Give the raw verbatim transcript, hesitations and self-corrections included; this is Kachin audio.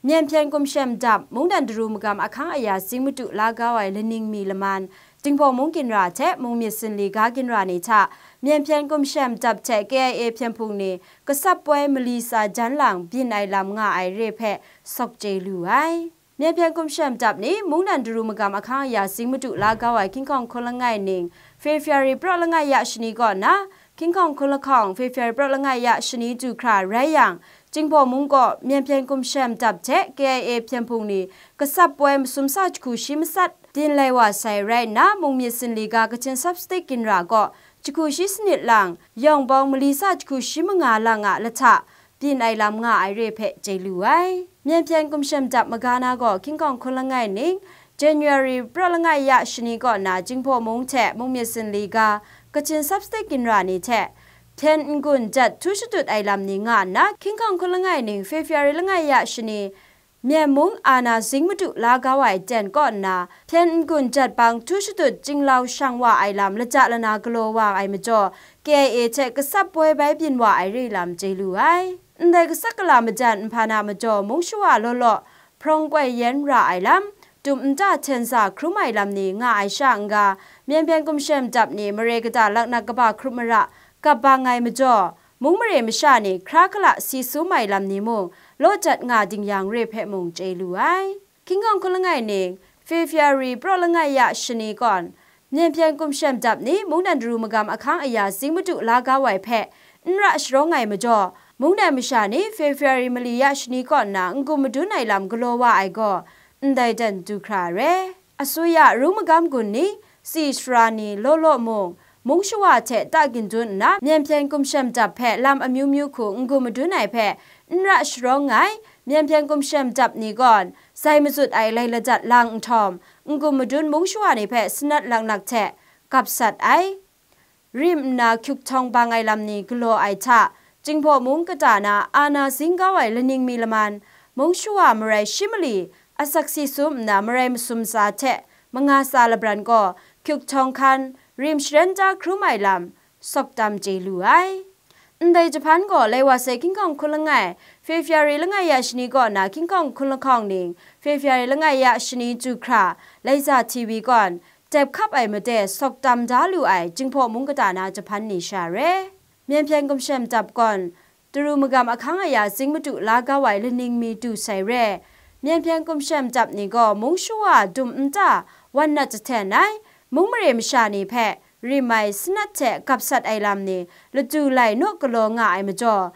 Myen hpyen Kumshem Dap, mungdan daru magam ahkang aya zing madu la kau ai laning mi laman, Jinghpaw Mung ginra hte mung myit zinli ga ginra ni hta, Myen hpyen Kumshem Dap hte K I A hpyen hpung ni, kasap poi mali tsa jan lang byin ai lam nga ai re hpe sawk chye lu ai. Myen hpyen Kumshem Dap ni mungdan daru magam ahkang aya zing madu la kau ai King Kong Hkun langai ning, February praw langai ya shani kaw na, King Kong Hkun lahkawng February praw langai ya shani du hkra rai yang, Jinghpaw Mung gaw Myen hpyen Kumshem Dap hte K I A hpyen hpung ni, kasap poi masum sa jahku shi matsat byin lai wa sai rai nna, mung myit zinli ga Kachin Sapstik ginra gaw jahku shi sanit lang, yawng bawng mali tsa jahku shi manga lang a lahta byin ai lam nga ai re hpe chye lu ai. Myen hpyen Kumshem Dap maga na gaw King Kong Hkun langai ning, January praw langai ya shani kaw na Jinghpaw Mung hte mung myit zinli ga Kachin Sapstik ginra ni hte hpyen n-gun jat htu shadut ai lam ni nga nna, King Kong Hkun langai ning, February langai ya shani, Myen mung ana zing madu la kau ai ten kaw nna, hpyen n-gun jat bang htu shadut chinglau shang wa ai lam laja lana galaw wa ai majaw, K I A hte kasap poi bai byin wa ai re lam chye lu ai. Ndai kasak kala majan nhpa na majaw, mung shawa law law hprawng koi yen ra ai lam, dum nta hten sa hkrum ai lam ni nga ai sha n-ga, Myen hpyen Kumshem Dap ni mare kata laknak kaba hkrup mara, kap bang ai majaw, mung mare masha ni hkra hkala si sum ai lam ni mung law jat nga ding yang re hpe mung chye lu ai. King Kong Hkun langai ning, February praw langai ya shani kaw, Myen hpyen Kumshem Dap ni mungdan daru magam ahkang aya zing madu la kau ai hpe n ra sharawng ai majaw, mungdan masha ni February mali ya shani kaw nna n-gun madun ai lam galaw wa ai gaw, ndai dan du hkra re. Asuya ru magam gun ni, tsi sara ni law law mung, mung shawa hte ta gindun nna, Myen hpyen Kumshem Dap hpe lam amyu myu hku n-gun madun ai hpe n ra sharawng ai, Myen hpyen Kumshem Dap ni gaw, zai mazut ai lai lajat lang nhtawm, n-gun madun mung shawa ni hpe sanat laknak hte gap sat ai. Rim nna hkyuk htawng bang ai lam ni galaw ai hta, Jinghpaw Mung kata na ana zing kau ai laning mi laman, mung shawa marai shi mali, asak si sum nna marai masum tsa hte manga tsa labran gaw hkyuk htawng hkan, rim sharen ta hkrum ai lam, sawk tam chye lu ai. Ndai jahpan gaw lai wa sai King Kong Hkun langai, February langai ya shani kaw na King Kong Hkun lahkawng ning, February langai ya shani du hkra, Laiza T V kaw, dep hkap ai made sawk tam da lu ai Jinghpaw Mung kata na jahpan ni sha re. Myen hpyen Kumshem Dap kaw, daru magam ahkang aya zing madu la kau ai laning mi du sai re. Myen hpyen Kumshem Dap ni gaw mung shawa dum nta wan nat jahten ai, mung mare masha ni hpe rim ai sanat hte gap sat ai lam ni ladu lai naw galaw nga ai majaw,